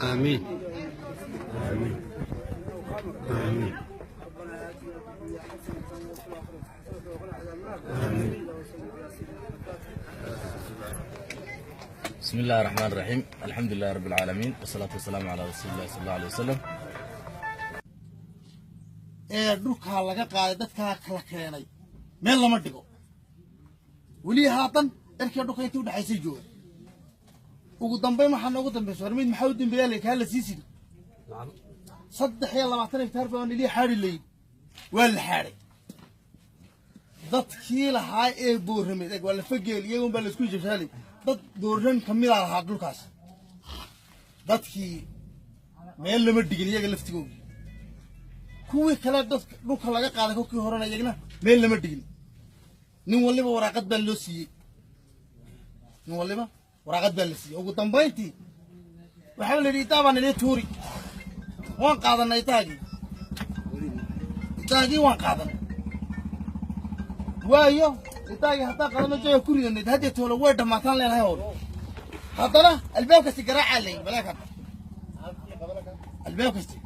آمين آمين آمين آمين. بسم الله الرحمن الرحيم، الحمد لله رب العالمين، والصلاة والسلام على رسول الله صلى الله عليه وسلم. Ee dhulkaa laga qaaday, dadkaa kala keenay, meel lama dhigo. Weli haatan erkii dhulka intii udhexaysay jooga. Ugu dambayn waxaa noogu dambaysa war mid maxaa u dambeeyaa la kaa la sii sido 23 hektaar baan ilii xaadhi layin. Waa la xaadhay dadkii lahaa ee boorameed. Eg waa la fageel, iyagun baa laisku jabshaalay. Dad booran kamidaa lahaa dhulkaas, dadkii meel lama dhigin iyaga laftigoogii. Kuwii kale dadka dhulka laga qaaday kolkii horena iyagna meel lama dhigin. Nin waliba waraaqad baa loo siiyey, nin waliba waraaqad baa la siiyey. Ugu dambayntii waxaa la yidhi idaa baan ilii tuuri. Waan qaadanay idaagii, idaagii waan qaadanay. Waayo idaagii haddaan qaadano jaga ku ridanay haddee toolo way dhammaataan leenahay. Hoodo haddana albaab kasti garaacaa layi, balaag hadda albaab kasti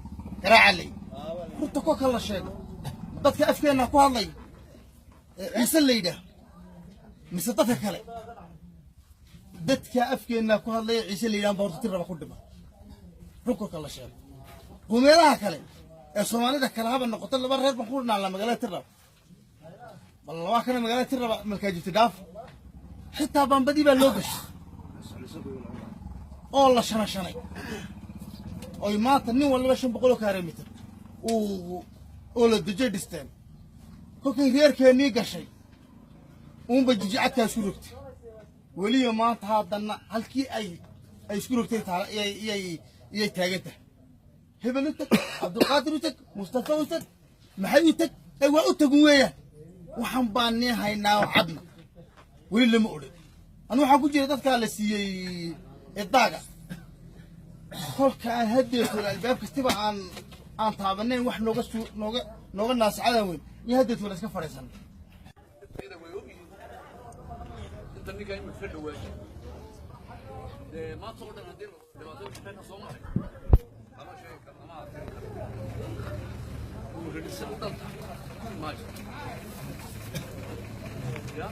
garaacaa layi. Runta kolka la sheego, dadka afkeenna ku hadlay ee Ciise la yidhaah mise dadka kale? Dadka afkeenna ku hadlaya Ciise la yidhaah baa horta Tirraba ku dhima. Run kolka la sheego, qumeelaha kale ee Soomaalida kale haba noqoto, laba reer baan ku naalnaa magaalada Tirraba. Bal waa kana magaalada Tirraba markaa jirta dhaaf, xitaa baambadii baa loo gashay oo la shanashanay oy maanta nin waliba 500 oo kaaremitir uu oo la dejay dhisteen. Kolkay reerkeennii gashay uunba jijicadkaa isku rogtay. Weliba maanta haddana halkii ay isku rogtay taala iyay taagan tahay. Hebel u tag, Cabdulqaadir u tag, Mustafa u tag, maxay u tag, ay waa u tagun weeyaan. Waxaan baan nii haynaa oo cadna weli lama odhan. Anu waxaan ku jira dadkaa la siiyey idaaga. Kolka aan haddeetoole albaab kastiba aan taabanayn, wax nooga suu nooga naascadan weyn iyo haddeetoole iska fadhiisan. Way ogyihiin inta ninka imika ka dhawaaji dee maanta oo dhan haddii dhibaato ka soo maray lama sheegi karo, lama arkin karo. Uu radhisa u dhanta guri maayo ya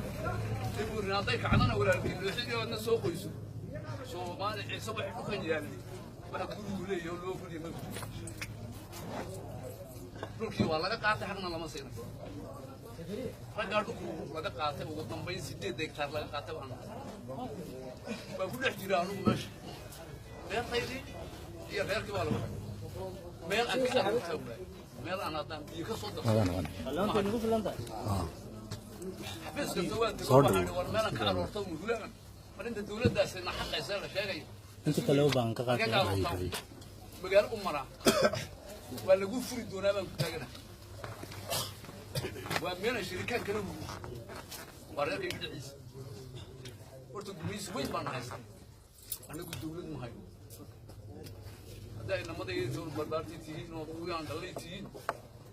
dib uu hadday kacdana walaalkiin looxidii oodna soo qoyso. Soomaali Ciise waxay dhulkan yaalay, waxa gurigu leeyahay oo loo guriya ma jiro. Dhulkii waa laga qaatay, xaqna lama siinay. Raggaa dhulku laga qaatay ugu dambayn 8 hektaar laga qaatay baan baa ku dhex jira anugu meesha. Beertaydii iyo reerkii baa lagu xidhay. Meel aan ka aroortaa waay, meel aan haddaan biyo ka soo darsan xafiis kasta waan tego. Waxaan idhi war meel aan ka aroorto muhulaan mar inta dowladdaasi na xaqaysa la sheegayo inta kale u baan ka xagee ka qaatay aroortaa magaalo u maraa waa lagu furi doonaa baan ku taagana. Waa meelan shirikaan kala hugo, waa reerkayga dhiciisa. Horta gumaysi weyn baan haysta annagu, dowlad ma hayno. Hadday inamadayda barbaartii tihiin oo kuwii aan dhalay tihiin,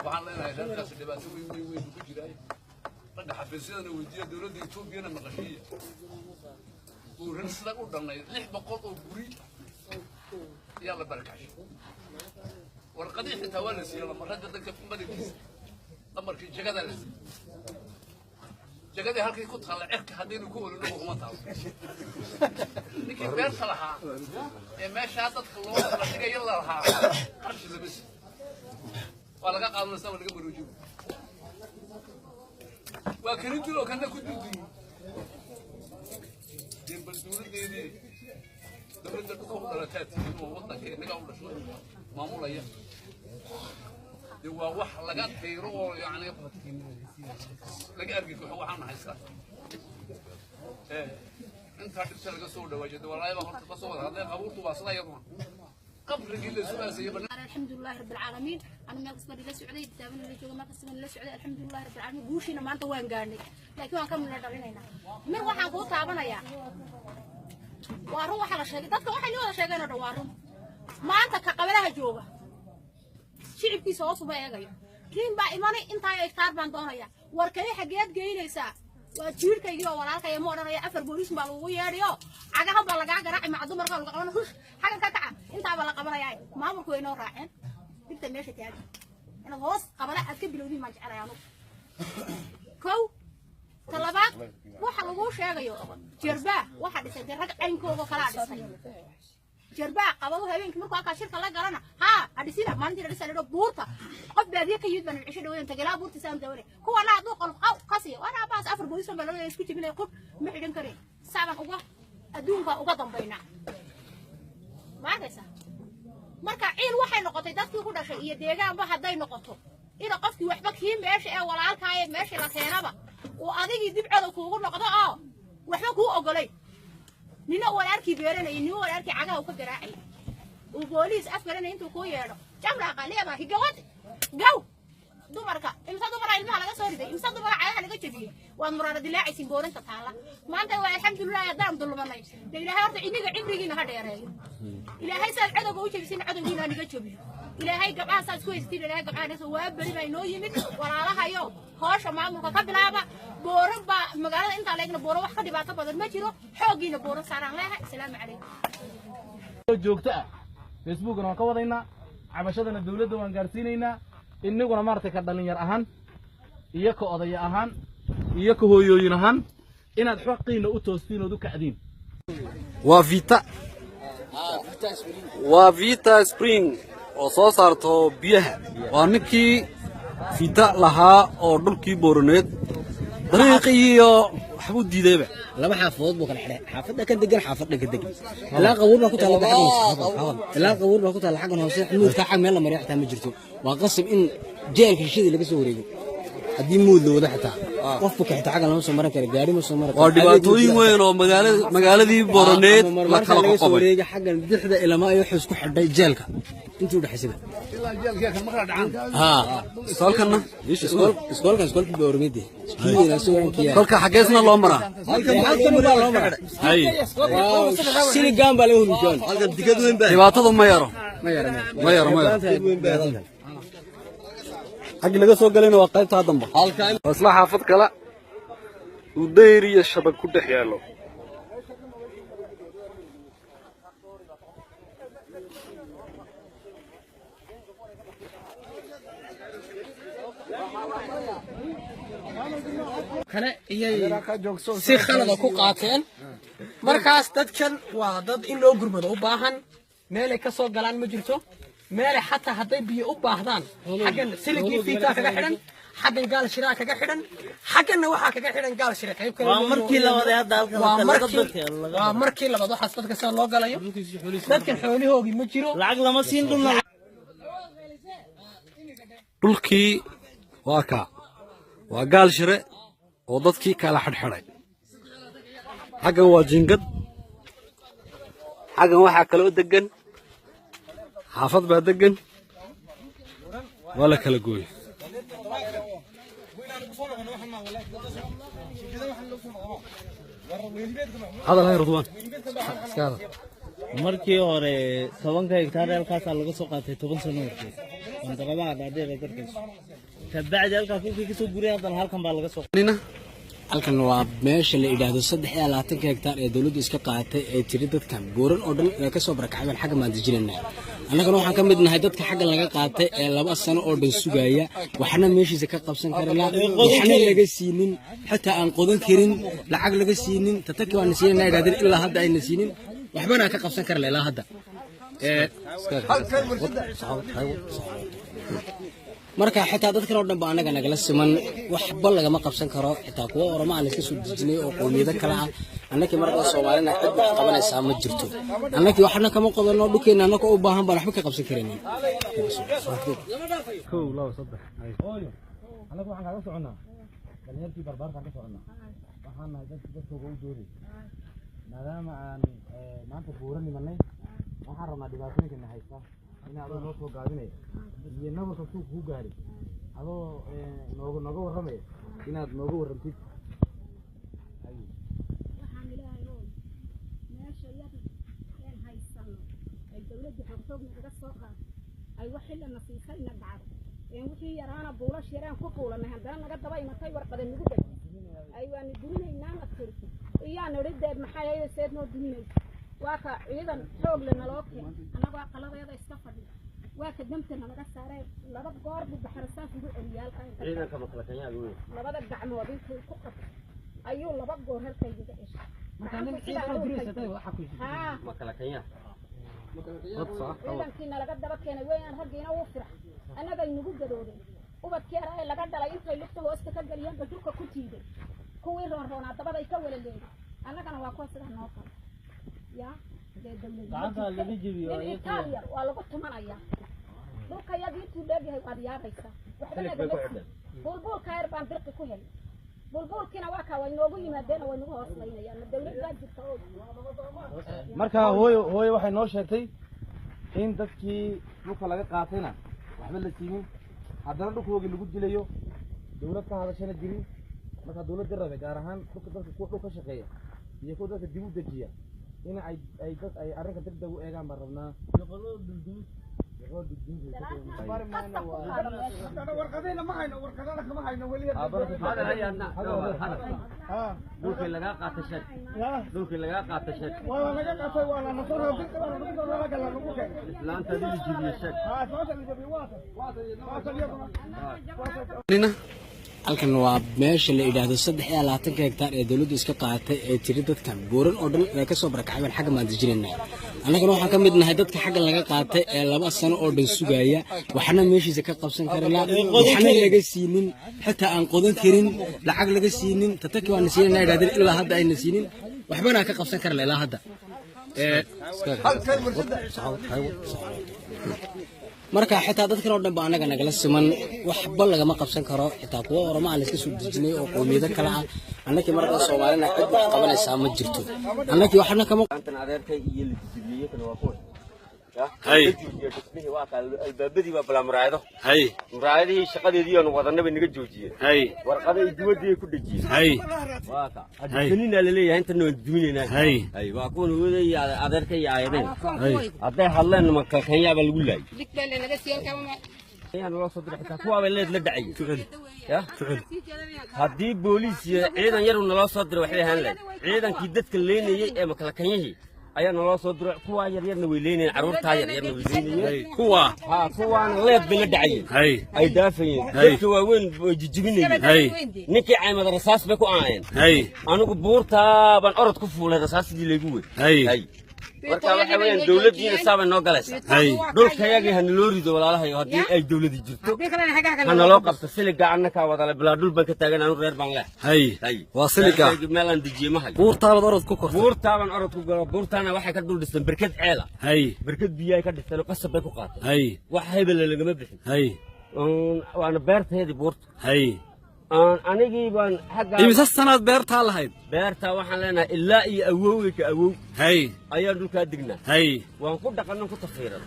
waxaan leenahay reerkaasi dhibaato weyn weyn weyn ku jiraay. Ragga xafiisyadana weydiiya, dowladda Etoobiyana maqashiiya. Buuran sida u dhannayd 600 oo guri ayaa la barakacay. Warqadii xitaa waa la siiyey lamarada dadka badankiisa, lamarkii jagadaa la siiyey. Jagadii halkay ku taalla cirka haddaynu ku olino kuma taalo. Ninkii beerta lahaa ee meeshaa dadka loo kala dhigayo la lahaa qarshi lama siiyo, waa laga qaadanaysa, waa laga maroojin, waa kani dil oo kana ku dulduyi. Dee bal dowladdeedii, dowladda dhulka u dhalataa tihiin oo waddanka innaga u dhashay maamulaya, dee waa wax laga tayro oo yacni laga argagaxo waxaan haystaa. Intaa dhibta laga soo dhawaajo dee walaahi baa horta ka soo wada hadlay. Qabuurtu waa sida iyaduna qabrigii la sugaasayay. الحمد لله رب العالمين. أنا meel kasta la socday, kitaabana la joogo, meel kasta la socday. الحمد لله رب العالمين. Guushiina maanta waan gaarnay, laakiin waan ka midna dhalinaynaa. Mir waxaan kuu taabanayaa waa run waxa la sheegay. Dadka waxay wada sheegeen oo dhan waa run. Maanta ka qabalaha jooga shicibkiisa hoos uma eegayo. Riin baa imanay, intaa hektaar baan doonaya. War kale xageed geynaysaa? Waa jiirkaygii oo walaalkaya ma odhanaya. Afar booliis baa lagugu yeedhayo, cagahan baa lagaa garaaci, maca dumarka lagu qaban, hush xagan ka kaca. Intaaba la qabanayaa, maamulku way noo raaceen. Dhibta meesha taagan inaad hoos qabala aad ka bilowdiin maan jecelahay anugu. Kow talabaad, waxa laguu sheegayo jerbaa waxa dhisay dee rag caynkooda kalaa dhisay jerbaa. Qabadu habeenkii markuu halkaa shirka la galana haa adhisina maalintii la dhisa lidho buurta qof baadiye ka yimid baan cisho dhaweyn tagelaa buurta saan dawanay. Kuwana hadduu qolof qaw kasiyo waana abaas afar boolisan baa loo isku jebinaya, qof ma xidhan karin. Saaban uga adduunka uga dambaynaa, ma arkaysaa? Marka ciil waxay noqotay dadkii ku dhashay iyo deegaanba hadday noqoto ina qofkii waxba kii meesha ee walaalkaaye meeshii la keenaba uu adigii dib codow kuugu noqdo oo waxba kuu ogolay, nina walaalkii beeranayay, nina walaalkii cagaha uu ka garaacayay, uu booliis afgaranaya intuu kuu yeedho jamraaqa leeba higawad gaw. Dumarka imse dumara ilmaha laga soo riday, imse dumara cagaha laga jebiyey. Waad muraara dilaacaysiin boorinta taalla maanta. Waa alxamdulilah haddaan dulmanay de. Ilaahay horta iniga cimrigiina ha dheereeyo. Ilaahay saad cadowga u jebisin cadowgiina haniga jebiyo. Ilaahay gabcaha saad isku haysatiin, ilaahay gabcaha nasa. Waa beri baa inoo yimid walaalahayo. Hoosha maamulka ka bilaaba. Booran baa magaalada intaa leegna, booran wax ka dhibaato badan ma jiro. Xooggiina booran saaraan leehay. Asalaamu calaykum. Joogto ah Facebookna waan ka wadaynaa, cabashadana dawladda waan gaarsiinaynaa. Inaguna maaragtay ka dhalinyar ahaan iyo ka odaya ahaan iyo ka hooyooyin ahaan inaad xaqiina u toostiin ood u kacdiin. Waa Vita Spring oo soo saarto biyaha. Waa ninkii Vita lahaa oo dhulkii Booroneed dariiqii iyo waxbuu diidayba. Laba xaafadood buu kala xidhay, xaafadda ka degan, xaafadda ka degan. Ilaa qabuur baa ku taalla xaggan hoose, ilaa qabuur baa ku taalla xaggan hoose. Muudka xag meel la mariyo xitaa ma jirto. Waa qasab in jeelka shishadii laga soo wareego. Haddii muud la wado xitaa qofku ka xitaa xaggan lama soo maran karo, gaari ma soo maran karo. Waa dhibaatooyin weyn oo magaaladii Booroneed la kala laga soo qoqobay. Wareega xaggan bidixda ilamaa iyo wuxuu isku xidhay jeelka intii u dhexaysaba. Haa. Iskoolkanna? Iskoolkan iskoolkii Boormeedi kii soo. Kolka xaggeesna loo maraa? Halkan baa loo maraa. Hay. Siligaan baa laga hurujaan. Dhibaatadu ma yaro. Ma yara. Ma yaro, ma yaro. Xaggii laga soo galayna waa qaybtaa dambe. Waa isla xaafad kale uu dayr iyo shabag ku dhex yaallo. Kale iyay si khalada ku qaateen. Markaas dadkan waa dad in loo gurmado u baahan. Meelay ka soo galaan ma jirto, meelay xataa hadday biyo u baahdaan. Xaggan siligii Fiitaa kaga xidhan, xaggan Gaal Shiraa kaga xidhan, xagganna waxaa kaga xidhan Gaal Shira qayb kale. Waa markii labaad ee hadda halkan waa laga markii dadka waa markii labaad waxaas dadka sida loo galayo. Dadkan xoolihoogii ma jiro. Lacag lama siin dhulna. Dhulkii waa kaa, waa Gaal Shire oo dadkii kala xidhxidhay. Xaggan waa jingad, xaggan waxaa kaloo degan xaafad baa degan. Waa la kala gooyey. Hadal hay, Ridwaan, iska hadal. Markii hore 10-ka hektaar halkaasaa laga soo qaatay 10 sano horteed, mandaqadaha dhaadheer ee darkayso. Kabacdi halkaas dhulkii kasoo guray, haddana halkan baa laga soo nina. Halkan waa meesha la idhaahdo 23-ka hektaar ee dowladdu iska qaadatay ee tiri dadkan Buuran oo dhan ee kasoo barakacay xagga maan dejinayna. Annagana waxaan ka mid nahay dadka xagga laga qaatay ee 2 sano oo dhan sugaya, waxna meeshiisa ka qabsan karina, waxna laga siinin, xitaa aan qodan karin, lacag laga siinin. Tataki waana siinayna idhahdeen, ilaa hadda ayna siinin, waxbana aan ka qabsan karna ilaa hadda. Marka xitaa dadkan oo dhan ba annaga nagala siman, waxba lagama qabsan karo. Xitaa kuwa Oroma aan iska soo dejinay oo qowmiyado kale ah, annakii markaa Soomaalina cid wax qabanaysaa ma jirto. Annakii waxna kama qodano dhulkeena, annaka u baahan baan waxba ka qabsan karaynin. Kow, laba, saddex. Hooyo, annagu waxaan kaaga soconnaa dhalinyartii barbaartaan ka soconnaa. Waxaan nahay dadki dadkooga u dooday. Maadaama aan maanta Buura nimanay, waxaan rabnaa dhibaatooyinkana haysta in adoo noo soo gaabinaya iyo nabarka suuqa ku gaaray adoo nooga warramaya inaad nooga warramtid. Waxaan ilaahay oo meesha yar een haysano ay dawladdu xoog nagaga soo qaado, ay wax xillana siisayna dhacdo een wixii yaraana buulash yaraan ku quulanay, haddana naga daba imatay warqada nagu dheg ay waanu duminaynaana tiri iyaa nidhi deed maxay ayada seed noo duminaysa. Waa ka ciidan xoog le naloo keenay annagoo aqaladeeda iska fadhiya. Waa ka damtana laga saaray, laba goor buu baxrasaas ugu celiyay halkaa inta Ciidanka makalakanyaaga wey. Labada gacmood intuu ku qabtay ayuu laba goor halkaygaga ceshay. Marka nin ciidan diriisatay waxa ku Haa. Makalakanyaa. Ciidankiina laga daba keenay weeyaan, raggiina wuu firax, annagay nagu gadoodeen. Ubadkii yaraa ee laga dhalay intay lugta hoosta ka geliyeen ba dhulka ku jiiday, kuwii roonroonaa dabaday ka wala leeday, annagana waa kuwa sidaa noo kale ya dee dawladnimo. Gacanta laga jebiyo. Nin Itaaliya waa lagu tumanayaa, dhulka yagii intuu leegyahay waad yaabaysaa. Waxba nagama siin, buulbuulka yar baan dirqi ku helay, buulbuulkiina waa kaa way noogu yimaadeen oo way nagu hooslaynayaan. Ma dawlad baa jirta oo Marka hooyo waxay noo sheegtay in dadkii dhulka laga qaatayna waxba la siinin, haddana dhulkoogii lagu dilayo, dawlad ka hadashana jirin. Marka dawladda rabe, gaar ahaan dhulka dadka, kuwa dhulka shaqeeya iyo kuwa dadka dib u dejiya, in ay dad ay arrinka degdeg u eegaan baan rabnaa. Qasab ku qaada meesha. Warqadayna ma hayno, warqadana kama hayno weli. Dhulkii lagaa qaatay sheeg, dhulkii lagaa qaatay sheeg. Waa laga qaatay, waa la nasoo laga lagu keenay. Islaanta lili jibiye sheeg. Haa, sababta la jabiyo waa tan, waa tan iyaduna. Halkan waa meesha la yidhaahdo 23-ka hektaar ee dowladdu iska qaadatay ee tiri dadkan buuran oo dhan ee kasoo barakacay baan xagga maandejinaynaa. Annagana waxaan ka mid nahay dadka xaggan laga qaatay ee 2 sano oo dhan sugaya, waxna meeshiisa ka qabsan karana, waxna laga siinin, xitaa aan qodan karin, lacag laga siinin. Tataki waana siinayna yidhahdeen, ilaa hadda ayna siinin, waxbana aan ka qabsan karna ilaa hadda. Marka xitaa dadkan oo dhan ba annaga nagala siman, waxba lagama qabsan karo. Xitaa kuwa Oroma aan layska soo dejinay oo qowmiyado kale ah, annakii markaa Soomaalina cid wax qabanaysaa ma jirto, annakii waxna kama Adeerkay iyo la jijibiyey kana waa kuwan. Dhismihii waa kaa, albaabadii waa balaa muraayado. Muraayadihii shaqadeedii aanu wadanna bay naga joojiyeen. Warqada iyo dibadii ay ku dhejiyeen. Waa ka hadsanina laleeyahay, intana waan duminaynaa. Hay, waa kuwan hooyaday iyo adeerkay iyo aayadeen. Hadday hadleen makalkanyaa baa lagu laayay. Ayaa naloo soo diray, xitaa kuwaabay leed la dhacayay. Ya? Haddii booliis iyo ciidan yaru naloo soo diray waxbay ahaan lahayd. Ciidankii dadka leynayey ee makalakanyihii ayaa naloo soo diray. Kuwaa yaryarna way leynayeen, carruurtaa yaryarna way leynayeen. Kuwa Haa, kuwaana leed bay la dhacayeen. Ay daafayeen. Dadka waaweyn way jijibinayeen. Ninkii caymada rasaas bay ku aayeen. Anigu buurtaa baan orod ku fuulay, rasaasidii laygu wey. Marka waxa weeyaan dawladdiina saabay noo galaysaa. Dhulkayagii ha naloo rido, walaalahayo, haddii ay dawladi jirto ha naloo qabto. Siliga annakaa wadale, bilaa dhul baan ka taagan, anu reer baan leh. Waa siliga. Reerkaygii meel aan dejiye ma hayo. Buurtaabaad orod ku kortay? Buurtaabaan orod ku galo. Buurtaana waxay ka dul dhisteen berkad ceela. Berkad biyaay ka dhisteen oo qasab bay ku qaateen. Wax hebele lagama bixin. Waana beerteedii buurta. Anigii baan xagga Imise sanaad beertaa lahayd? Beertaa waxaan leenahay ilaa iyo awowgay ka awow ayaan dhulkaa degnaa. Waan ku dhaqannan, ku tafiiran.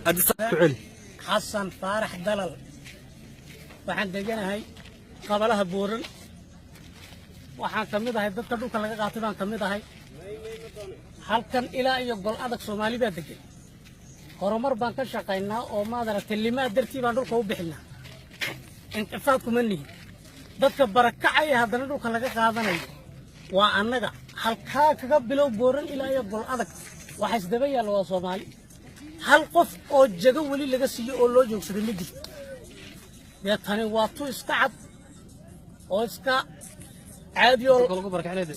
Xasan Faarax Dalal, waxaan deganahay qabalaha Buuran. Waxaan ka mid ahay dadka dhulka laga qaatay baan ka mid ahay. Halkan ilaa iyo Gol Adag Soomaali baa degan. Horumar baan ka shaqaynaa oo maad aragtay limaa dartii baan dhulka u bixinaa. Intifaad kuma nihin. Dadka barakacaya haddana dhulka laga qaadanayo waa annaga. Halkaa kaga bilow Booran ilaa iyo Gol Adag waxa isdaba yaalla waa Soomaali. Hal qof oo jago weli laga siiyo oo loo joogsaday ma jirto. Dee tani waa tu iska cad oo iska caadi oo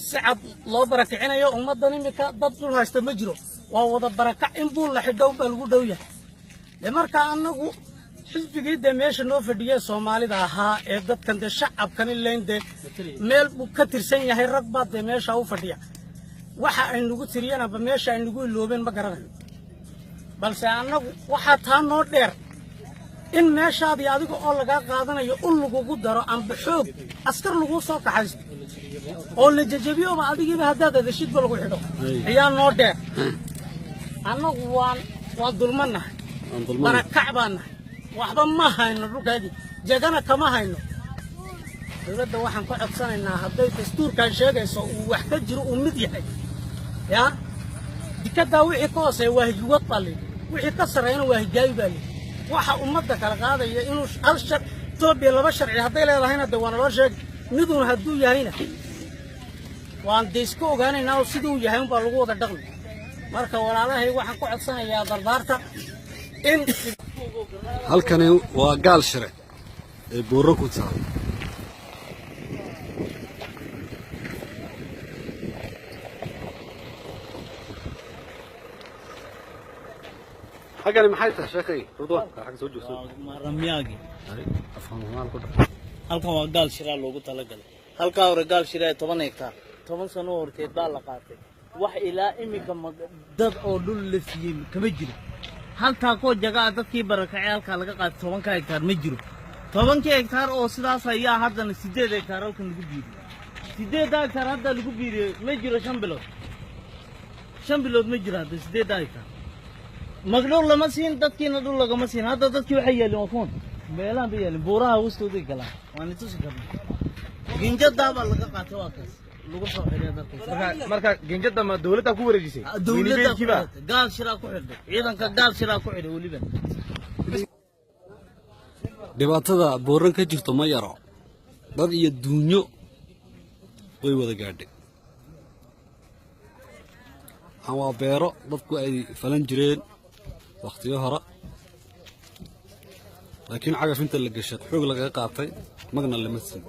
si cad loo barakicinayo ummaddan. Imika dad dhul haysta ma jiro, waa wada barakac. In buul la xidho baa lagu dhow yahay. Dee marka annagu xisbigii dee meesha noo fadhiyee Soomaalida ahaa ee dadkan dee shacabkan ilayn dee meel buu ka tirsan yahay, rag baa dee meesha u fadhiya. Waxa ay nagu tiriyeen aba meesha ay nagu iloobeen ma garanayo, balse annagu waxaa taa noo dheer in meeshaadii adiga oo lagaa qaadanayo ul lagugu daro amba xoog askar laguu soo kaxaysto oo la jajabiyoba adigiiba haddaad adashidba lagu xidho ayaa noo dheer. Annagu waan dulmannahay, barakac baan nahay, waxba ma hayno, dhulkaagii jagana kama hayno. Dowladda waxaan ka codsanaynaa hadday dastuurkan sheegayso uu wax ka jiro, uu mid yahay yaa dikadaa wixii ka hooseeya waa higiwad baa layidhi, wixii ka sarreeyana waa higaayi baa layidhi. Waxa ummadda kala qaadaya inuu hal shar Etoobiya laba sharci hadday leedahayna de waa naloo sheegay, midun hadduu yahayna waan de iska ogaanaynaa oo siduu yahay unbaa lagu wada dhaqmi. Marka walaalahay waxaan ku codsanayaa barbaarta in Halkani waa Gaal Shire ee Buuro ku taal. Xaggani maxay tahay, sheekhay Ridwaan? Xagga soo joogso. Ramyaagi. Afhaan maal ku dhaq. Halkan waa Gaal Shiraa loogu talagalay. Halkaa hore Gaal Shiraa 10 hektaar 10 sano horteed baa la qaatay. Wax ilaa iminka dad oo dhul la siiyey kama jiro. Haltaa koo jagaa dadkii barakacay halkaa laga qaatay 10-ka hektaar ma jiro. 10-kii hektaar oo sidaas ayaa haddana 8 hektaar halkan lagu biiriyey. 8-da hektaar hadda lagu biiriyey ma jiro 5 bilood, 5 bilood ma jiro. Hadda 8-da hektaar magdhow lama siin, dadkiina dhul lagama siin. Hadda dadkii waxay yaalin waa kuwan, meelahan bay yaalin, buuraha hoostooday galaan. Waan itusi karnaa. Ginjadaa baa laga qaatay, waa kaas lagu soo xidhay dadkaas. Marka ginjada ma dowladda ku wareejisay? Dowladda ku xidhay, Gaal Shiraa ku xidhay, ciidanka Gaal Shiraa ku xidhay weliba. Dhibaatada Booran ka jirto ma yaro. Dad iyo duunyo way wada gaadhay. Waxaan waa beero dadku ay falan jireen wakhtiyo hore, laakiin cagaf inta la gashay xoog lagaga qaatay, magna lama siin.